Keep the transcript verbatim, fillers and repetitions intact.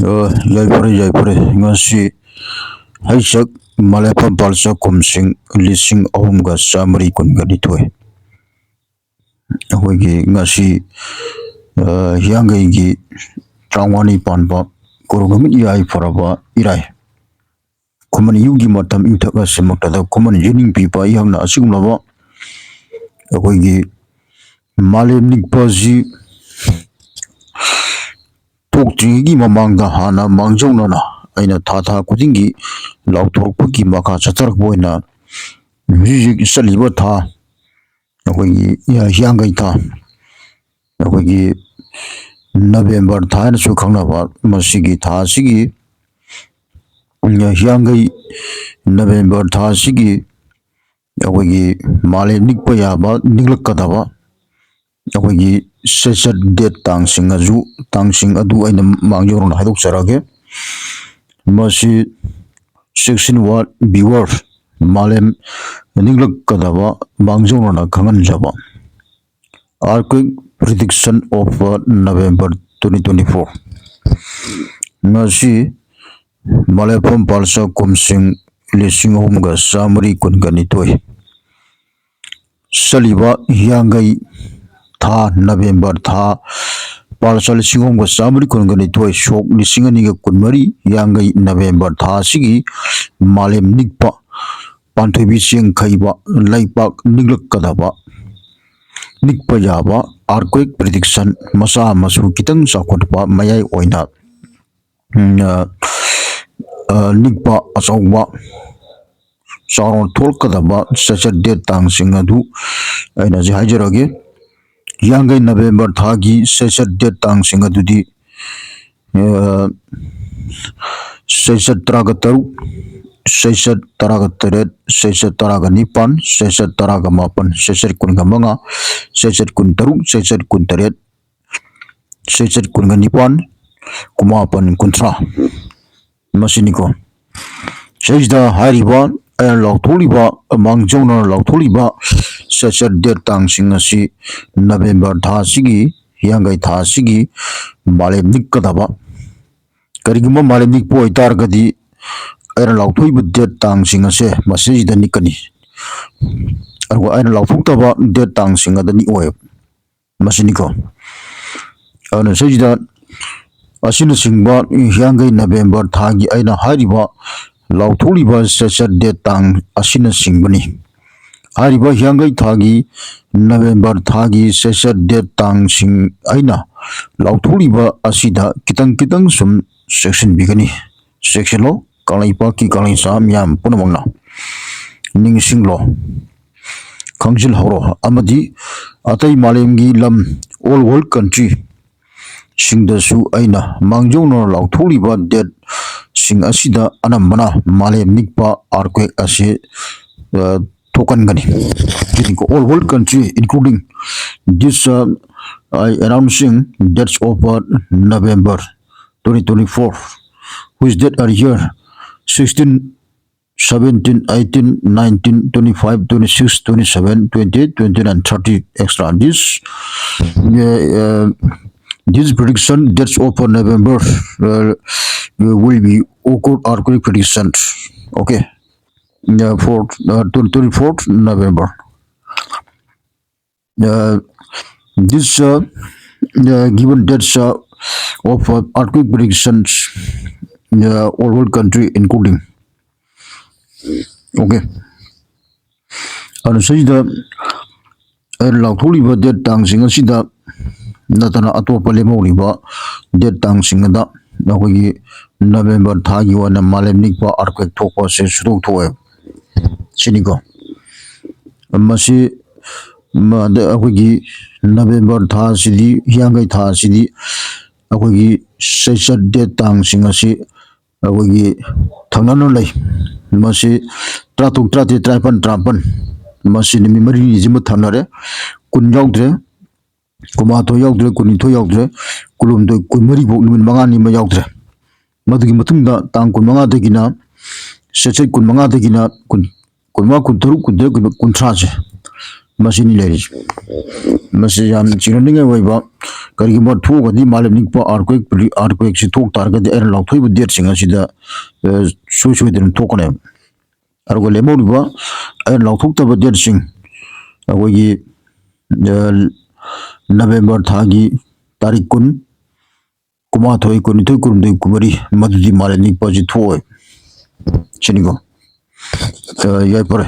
ꯑ, ꯌꯥꯏꯐꯔꯦ, ꯌꯥꯏꯐꯔꯦ꯫ ꯉꯁꯤ ꯍꯩꯁꯛ ꯃꯂꯦꯐꯝ ꯄꯥꯜꯆ ꯀꯨꯝꯁꯤꯡ ꯂꯤꯁꯤꯡ ꯑꯍꯨꯝꯒ ꯆꯥꯃꯔꯤ ꯀꯨꯟꯒ ꯅꯤꯊꯣꯏ꯫ ꯑꯩꯈꯣꯏꯒꯤ ꯉꯁꯤ, ꯑ, ꯍꯤꯌꯥꯡꯒꯩꯒꯤ ꯇꯔꯥꯃꯉꯥꯅꯤ ꯄꯥꯟꯕ ꯀꯨꯔꯨ ꯅꯨꯃꯤꯠ ꯌꯥꯏꯐꯔꯕ ꯏꯔꯥꯏ꯫ ꯈꯨꯃꯟ ꯏꯌꯨꯒꯤ ꯃꯇꯝ ꯏꯪꯊꯛ ꯑꯁꯤꯃꯛꯇꯗ ꯈꯨꯃꯟ ꯌꯦꯅꯤꯡ ꯄꯤꯕ ꯑꯩꯍꯥꯛꯅ ꯑꯁꯤꯒꯨꯝꯂꯕ ꯑꯩꯈꯣꯏꯒꯤ ꯃꯥꯂꯦꯝ ꯅꯤꯛꯄ ꯑꯁꯤ ꯊꯣꯛꯇ꯭ꯔꯤꯉꯩꯒꯤ ꯃꯃꯥꯡꯗ ꯍꯥꯟꯅ ꯃꯥꯡꯖꯧꯅꯅ ꯑꯩꯅ ꯊꯥ ꯊꯥ ꯈꯨꯗꯤꯡꯒꯤ ꯂꯥꯎꯊꯣꯔꯛꯄꯒꯤ ꯃꯈꯥ ꯆꯠꯊꯔꯛꯄ ꯑꯣꯏꯅ ꯍꯧꯖꯤꯛ ꯍꯧꯖꯤꯛ ꯆꯠꯂꯤꯕ ꯊꯥ, ꯑꯩꯈꯣꯏꯒꯤ ꯍꯤꯌꯥꯡꯒꯩ ꯊꯥ, ꯑꯩꯈꯣꯏꯒꯤ ꯅꯕꯦꯝꯕꯔ ꯊꯥ ꯍꯥꯏꯅꯁꯨ ꯈꯪꯅꯕ ꯃꯁꯤꯒꯤ ꯊꯥ ꯑꯁꯤꯒꯤ ꯍꯤꯌꯥꯡꯒꯩ ꯅꯕꯦꯝꯕꯔ ꯊꯥ ꯑꯁꯤꯒꯤ ꯑꯩꯈꯣꯏꯒꯤ ꯃꯥꯂꯦꯝ ꯅꯤꯛꯄ ꯌꯥꯕ, ꯅꯤꯛꯂꯛꯀꯗꯕ ꯑꯩꯈꯣꯏꯒꯤ ꯆꯩꯆꯠ date ꯇꯥꯡꯁꯤꯡ ꯑꯗꯨ, ꯇꯥꯡꯁꯤꯡ ꯑꯗꯨ ꯑꯩꯅ ꯃꯥꯡꯖꯧꯅꯅ ꯍꯥꯏꯗꯣꯛꯆꯔꯒꯦ꯫ ꯃꯁꯤ ꯆꯦꯛꯁꯤꯟ ꯋꯥꯠ viewer, ꯃꯥꯂꯦꯝ ꯅꯤꯛꯂꯛꯀꯗꯕ ꯃꯥꯡꯖꯧꯅꯅ ꯈꯪꯍꯟꯖꯕ꯫ Earthquake prediction of November twenty twenty-four꯫ ꯉꯁꯤ ꯃꯂꯦꯐꯝ ꯄꯥꯜꯆ ꯀꯨꯝꯁꯤꯡ ꯂꯤꯁꯤꯡ ꯑꯍꯨꯝꯒ ꯆꯥꯃꯔꯤ ꯀꯨꯟꯒ ꯅꯤꯊꯣꯏ꯫ ꯆꯠꯂꯤꯕ ꯍꯤꯌꯥꯡꯒꯩ ꯊꯥ, ꯅꯕꯦꯝꯕꯔ ꯊꯥ, ꯄꯥꯜꯆ ꯂꯤꯁꯤꯡ ꯑꯍꯨꯝꯒ ꯆꯥꯃꯔꯤ ꯀꯨꯟꯒ ꯅꯤꯊꯣꯏ, ꯁꯣꯛ ꯂꯤꯁꯤꯡ ꯑꯅꯤꯒ ꯀꯨꯟꯃꯔꯤ, ꯍꯤꯌꯥꯡꯒꯩ ꯅꯕꯦꯝꯕꯔ ꯊꯥ ꯑꯁꯤꯒꯤ ꯃꯥꯂꯦꯝ ꯅꯤꯛꯄ, ꯄꯥꯟꯊꯣꯏꯕꯤ ꯆꯦꯡꯈꯩꯕ, ꯂꯩꯄꯥꯛ ꯅꯤꯛꯂꯛꯀꯗꯕ, ꯅꯤꯛꯄ ꯌꯥꯕ earthquake prediction ꯃꯆꯥ ꯃꯁꯨ ꯈꯤꯇꯪ ꯆꯥꯎꯈꯠꯄ ꯃꯌꯥꯏ ꯑꯣꯏꯅ, ꯎꯝ, ꯑ, ꯑ, ꯅꯤꯛꯄ ꯑꯆꯧꯕ ꯆꯥꯎꯅ ꯊꯣꯛꯂꯛꯀꯗꯕ ꯆꯩꯆꯠ date ꯇꯥꯡꯁꯤꯡ ꯑꯗꯨ ꯑꯩꯅ ꯍꯧꯖꯤꯛ ꯍꯥꯏꯖꯔꯒꯦ꯫ ꯍꯤꯌꯥꯡꯒꯩ ꯅꯕꯦꯝꯕꯔ ꯊꯥꯒꯤ ꯆꯩꯆꯠ date ꯇꯥꯡꯁꯤꯡ ꯑꯗꯨꯗꯤ, ꯑ, ꯆꯩꯆꯠ ꯇꯔꯥꯒ ꯇꯔꯨꯛ, ꯆꯩꯆꯠ ꯇꯔꯥꯒ ꯇꯔꯦꯠ, ꯆꯩꯆꯠ ꯇꯔꯥꯒ ꯅꯤꯄꯥꯟ, ꯆꯩꯆꯠ ꯇꯔꯥꯒ ꯃꯥꯄꯟ, ꯆꯩꯆꯠ ꯀꯨꯟꯒ ꯃꯉꯥ, ꯆꯩꯆꯠ ꯀꯨꯟ ꯇꯔꯨꯛ, ꯆꯩꯆꯠ ꯀꯨꯟ ꯇꯔꯦꯠ, ꯆꯩꯆꯠ ꯀꯨꯟꯒ ꯅꯤꯄꯥꯟ, ꯀꯨꯟꯃꯥꯄꯟ, ꯀꯨꯟꯊ꯭ꯔꯥ꯫ ꯃꯁꯤꯅꯤꯀꯣ꯫ ꯁꯤꯗꯩꯁꯤꯗ ꯍꯥꯏꯔꯤꯕ ꯑꯩꯅ ꯂꯥꯎꯊꯣꯛꯂꯤꯕ, ꯃꯥꯡꯖꯧꯅꯅ ꯂꯥꯎꯊꯣꯛꯂꯤꯕ ꯆꯩꯆꯠ date ꯇꯥꯡꯁꯤꯡ ꯑꯁꯤ ꯅꯕꯦꯝꯕꯔ ꯊꯥ ꯑꯁꯤꯒꯤ, ꯍꯤꯌꯥꯡꯒꯩ ꯊꯥ ꯑꯁꯤꯒꯤ ꯃꯥꯂꯦꯝ ꯅꯤꯛꯀꯗꯕ ꯀꯔꯤꯒꯨꯝꯕ ꯃꯥꯂꯦꯝ ꯅꯤꯛꯄ ꯑꯣꯏꯇꯥꯔꯒꯗꯤ, ꯑꯩꯅ ꯂꯥꯎꯊꯣꯛꯏꯕ date ꯇꯥꯡꯁꯤꯡ ꯑꯁꯦ ꯃꯁꯤꯗꯩꯁꯤꯗ ꯅꯤꯛꯀꯅꯤ꯫ ꯑꯗꯨꯒ ꯑꯩꯅ ꯂꯥꯎꯊꯣꯛꯇꯕ date ꯇꯥꯡꯁꯤꯡ ꯑꯗ ꯅꯤꯛꯑꯣꯏꯕ꯫ ꯃꯁꯤꯅꯤꯀꯣ꯫ ꯑꯗꯨꯅ ꯁꯤꯁꯤꯗ ꯑꯁꯤꯅꯆꯤꯡꯕ ꯍꯤꯌꯥꯡꯒꯩ November ꯊꯥꯒꯤ ꯑꯩꯅ ꯍꯥꯏꯔꯤꯕ ꯂꯥꯎꯊꯣꯛꯂꯤꯕ ꯁꯦꯁꯟ date ꯇꯥꯡ ꯑꯁꯤꯅꯆꯤꯡꯕꯅꯤ꯫ ꯍꯥꯏꯔꯤꯕ ꯍꯤꯌꯥꯡꯒꯩ ꯊꯥꯒꯤ November ꯊꯥꯒꯤ ꯁꯦꯁꯟ date ꯇꯥꯡꯁꯤꯡ ꯑꯩꯅ ꯂꯥꯎꯊꯣꯛꯂꯤꯕ ꯑꯁꯤꯗ ꯈꯤꯇꯪ ꯈꯤꯇꯪ ꯁꯨꯝ ꯆꯦꯛꯁꯤꯟꯕꯤꯒꯅꯤ꯫ ꯆꯦꯛꯁꯤꯜꯂꯣ, ꯀꯪꯂꯩꯄꯥꯛꯀꯤ ꯀꯪꯂꯩꯆꯥ ꯃꯤꯌꯥꯝ ꯄꯨꯝꯅꯃꯛꯅ ꯅꯤꯡꯁꯤꯡꯂꯣ, ꯈꯪꯖꯤꯜꯍꯧꯔꯣ꯫ ꯑꯃꯗꯤ ꯑꯇꯩ ꯃꯥꯂꯦꯝꯒꯤ ꯂꯝ, all world country ꯁꯤꯡꯗꯁꯨ ꯑꯩꯅ ꯃꯥꯡꯖꯧꯅꯅ ꯂꯥꯎꯊꯣꯛꯂꯤꯕ date ꯁꯤꯡ ꯑꯁꯤꯗ ꯑꯅꯝꯕꯅ ꯃꯥꯂꯦꯝ ꯅꯤꯛꯄ earthquake ꯑꯁꯤ, ꯑ, ꯊꯣꯛꯍꯟꯒꯅꯤ꯫ ꯁꯤꯅꯤꯀꯣ, all world country including this, uh, I announcing dates of, uh, November twenty twenty-four, which date are here: sixteen, seventeen, eighteen, nineteen, twenty-five, twenty-six, twenty-seven, twenty-eight, twenty-nine, thirty, extra. This, uh, uh, this prediction dates of November, uh, will be occur earthquake prediction. Okay. Uh, for, uh, twenty-fourth November. Uh, this, uh, uh, given dates, uh, of, uh, earthquake predictions, uh, all world country including. Okay. ꯑꯗꯨꯅ ꯁꯤꯗ ꯑꯩꯅ ꯂꯥꯎꯊꯣꯛꯂꯤꯕ date ꯇꯥꯡꯁꯤꯡ ꯑꯁꯤꯗ ꯅꯠꯇꯅ ꯑꯇꯣꯞꯄ ꯂꯦꯝꯍꯧꯔꯤꯕ date ꯇꯥꯡꯁꯤꯡ ꯑꯗ ꯑꯩꯈꯣꯏꯒꯤ November ꯊꯥꯒꯤ ꯑꯣꯏꯅ ꯃꯥꯂꯦꯝ ꯅꯤꯛꯄ earthquake ꯊꯣꯛꯄ ꯑꯁꯦ ꯁꯨꯡꯊꯣꯛ ꯊꯣꯛꯑꯦ꯫ ꯁꯤꯅꯤꯀꯣ꯫ ꯃꯁꯤ, ꯃ-, ꯑꯗ ꯑꯩꯈꯣꯏꯒꯤ November ꯊꯥ ꯑꯁꯤꯗꯤ, ꯍꯤꯌꯥꯡꯒꯩ ꯊꯥ ꯑꯁꯤꯗꯤ ꯑꯩꯈꯣꯏꯒꯤ ꯆꯩꯆꯠ date ꯇꯥꯡꯁꯤꯡ ꯑꯁꯤ ꯑꯩꯈꯣꯏꯒꯤ ꯊꯪꯅꯅ ꯂꯩ꯫ ꯃꯁꯤ ꯇꯔꯥꯇꯔꯨꯛ, ꯇꯔꯥꯇꯔꯦꯠ, ꯇꯔꯥꯅꯤꯄꯥꯟ, ꯇꯔꯥꯃꯥꯄꯟ, ꯃꯁꯤ ꯅꯨꯃꯤꯠ ꯃꯔꯤꯅꯤꯁꯤꯃ ꯊꯪꯅꯔꯦ꯫ ꯀꯨꯟ ꯌꯥꯎꯗ꯭ꯔꯦ, ꯀꯨꯟꯃꯥꯊꯣꯏ ꯌꯥꯎꯗ꯭ꯔꯦ, ꯀꯨꯟꯅꯤꯊꯣꯏ ꯌꯥꯎꯗ꯭ꯔꯦ, ꯀꯨꯟꯍꯨꯝꯗꯣꯏ, ꯀꯨꯟꯃꯔꯤ ꯐꯥꯎ ꯅꯨꯃꯤꯠ ꯃꯉꯥꯅꯤ ꯑꯃ ꯌꯥꯎꯗ꯭ꯔꯦ꯫ ꯃꯗꯨꯒꯤ ꯃꯇꯨꯡꯗ ꯇꯥꯡ ꯀꯨꯟꯃꯉꯥꯗꯒꯤꯅ, ꯆꯩꯆꯠ ꯀꯨꯟꯃꯉꯥꯗꯒꯤꯅ ꯀꯨꯟ, ꯀꯨꯟꯃꯉꯥ, ꯀꯨꯟꯇꯔꯨꯛ, ꯀꯨꯟꯇꯔꯦꯠ, ꯀꯨꯟꯊ꯭ꯔꯥꯁꯦ, ꯃꯁꯤꯅꯤ ꯂꯩꯔꯤꯁꯦ꯫ ꯃꯁꯤ ꯌꯥꯝꯅ ꯆꯤꯡꯅꯅꯤꯡꯉꯥꯏ ꯑꯣꯏꯕ, ꯀꯔꯤꯒꯨꯝꯕ ꯊꯣꯛꯑꯒꯗꯤ ꯃꯥꯂꯦꯝ ꯅꯤꯛꯄ, earthquake, earthquakeꯁꯤ ꯊꯣꯛ ꯇꯥꯔꯒꯗꯤ ꯑꯩꯅ ꯂꯥꯎꯊꯣꯛꯏꯕ dateꯁꯤꯡ ꯑꯁꯤꯗ, ꯑ, ꯁꯨꯡꯁꯣꯏ ꯁꯣꯏꯗꯅ ꯊꯣꯛꯀꯅꯦꯕ꯫ ꯑꯗꯨꯒ ꯂꯦꯝꯍꯧꯔꯤꯕ ꯑꯩꯅ ꯂꯥꯎꯊꯣꯛꯇꯕ dateꯁꯤꯡ, ꯑꯩꯈꯣꯏꯒꯤ, ꯑ, November ꯊꯥꯒꯤ ꯇꯥꯔꯤꯛ ꯀꯨꯟ, ꯀꯨꯟꯃꯥꯊꯣꯏ, ꯀꯨꯟꯅꯤꯊꯣꯏ, ꯀꯨꯟꯍꯨꯝꯗꯣꯏ, ꯀꯨꯟꯃꯔꯤ, ꯃꯗꯨꯗꯤ ꯃꯥꯂꯦꯝ ꯅꯤꯛꯄ ꯑꯁꯤ ꯊꯣꯛꯑꯣꯏ꯫ ꯁꯤꯅꯤꯀꯣ꯫ ꯑ, ꯌꯥꯏꯐꯔꯦ꯫